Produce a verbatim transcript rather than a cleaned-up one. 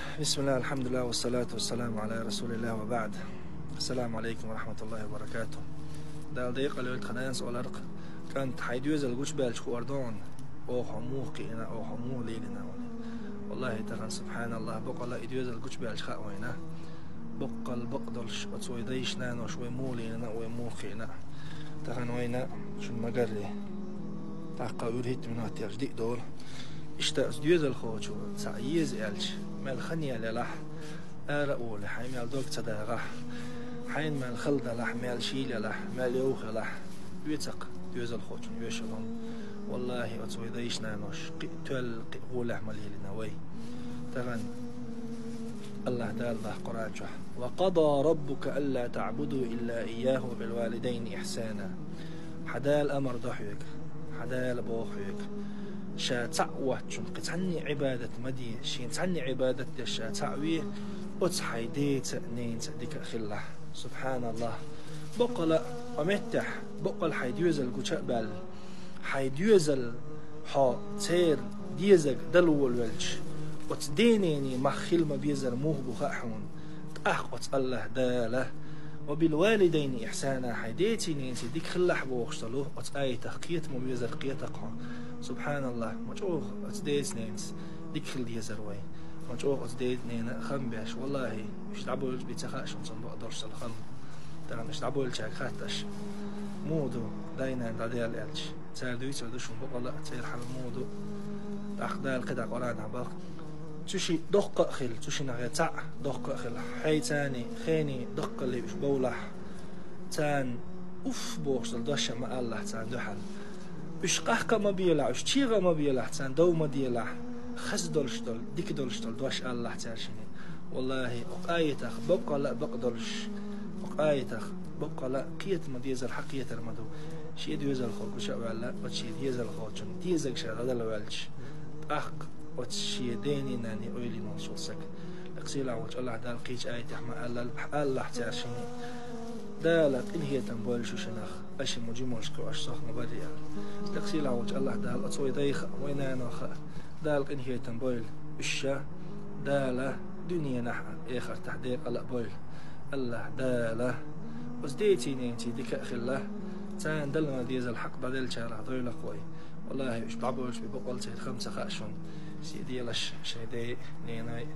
بسم الله، الحمد لله، والصلاة والسلام على رسول الله، وبعد. السلام عليكم ورحمة الله وبركاته. Дала декъала йойла тхан ас оларх, кӀант, хьайн доьзал гучубаьлча хуур ду хьуна, оха хьо муха кхиъна, оха хьо муха лелийна хьуна. Валлахьи, тахан, субхьаналлахь, бакъала и доьзал гучубаьлча хаьа вайна. Баккъал бакъдолуш оцу вай дайша-наноша вай муха лелийна, вай муха кхиъна. Тахан вайна шуна магарре, тӀаккха уьйр-хӀитта минот яьлча диъ долу. Иштта оцу доьзалхочо цхьаъ еза аьлча, мел хан яьлла ялахь, ара а волий, хьайн мел дог ца дагӀахь, хьайна мел хала далахь, мел шийла ялахь, мел йовха ялахь, оьцу-кх доьзалхочун оьшалла. Валлахьи, оцу вай дайша-наноша кхин а тоьлла, кхин а гӀолехь ма лелийна вай. Тахан Аллахь Дала боху Къуръан чохь: «وقضى ربك ألا تعبدوا إلا إياه وبالوالدين إحسانا». Хьан Дала амар до хьоьга, хьан Дала боху хьоьга: ша цхьаъ воцчунна кхин цхьанне Ӏибадат ма де, шена цхьанне Ӏибадат деш ша цхьаъ ве, оцу хьайн деца а, ненаца а дика а хилалахь. Субхьаналлахь. Баккъала а, ткъа меттехь, баккъала хьайн доьзал гуча а баьлла, хьайн доьзал хьо церан дезарг дала волавелча, оцу денений мах хила ма безар муха бу хаьа хьуна. ТӀаккха оцу Аллахь Дала: «وبالوالدين إحسانا», хьайн деций-ненаций дика хилалахь бохуш ца лу, оцу аятах кхета ма везар кхета-кх хьо. Субхьаналлахь, ма чӀогӀа оцу деца-ненаца дика хила дезар вай. Ма чӀогӀа оцу ден-ненан хам беш, валлахьи, уьш дӀабевлча бен ца хаьа шуна цунна бакъдолуш долу хам. Тахана уьш дӀабевлчаьрга хатта аша: «Муха ду дай-нана дӀадаьлла?» аьлча, цара дуьйцур ду шуна бакъала а, церан хьал муха ду. ТӀаккха Дала кхидӀа Къуръанехь боху: «Цу шиъ доккха а хила, цу шиннах цхьаъ доккха а хила, хьайца а, хенца а даккхалле уьш бовлахь, царна уф бохуш долу дош а ма алалахь царна дуьхьал. Уьш къахка а ма белахь, уьш чегӀа а ма белахь, царна дов ма делахь, хаза долуш долу, дика долуш долу дош алалахь цаьршинна». Валлахьи, оцу аятах баккъала а бакъдолуш, оцу аятах баккъала а кхета ма дезар хьан кхетар ма ду. Шен доьзалхо гуча а ваьлла, оцу шен дезалхочун дезарг ша дӀадала ваьлча, тӀаккха оцу шен дений-наний ойла йина волуш волу саг. Лекха сийлахь волчу Аллахь Дала кхечу аятехь ма аллал-, алалахь цаьршинна: «Дала къинхетам бойла шу шинах, аша ма жималш кху, аша сох ма барри», – аьлла. Лекха сийлахь волчу Аллахь Дала оцу вай дайх а, вай нанох а Дала къинхетам бойла. Уьш ша Дала дуьненахь а, эхартахь декъала а бойла. Аллахь Дала оцу деций-ненаций дика а хилла, царна дала ма дезал хьакъ дӀаделлачарах дойла-кх вай. Валлахьи, уьш дӀабевлча бен бакъала церан хам ца хаьа шуна. Шен делаш, шайн ден, ненай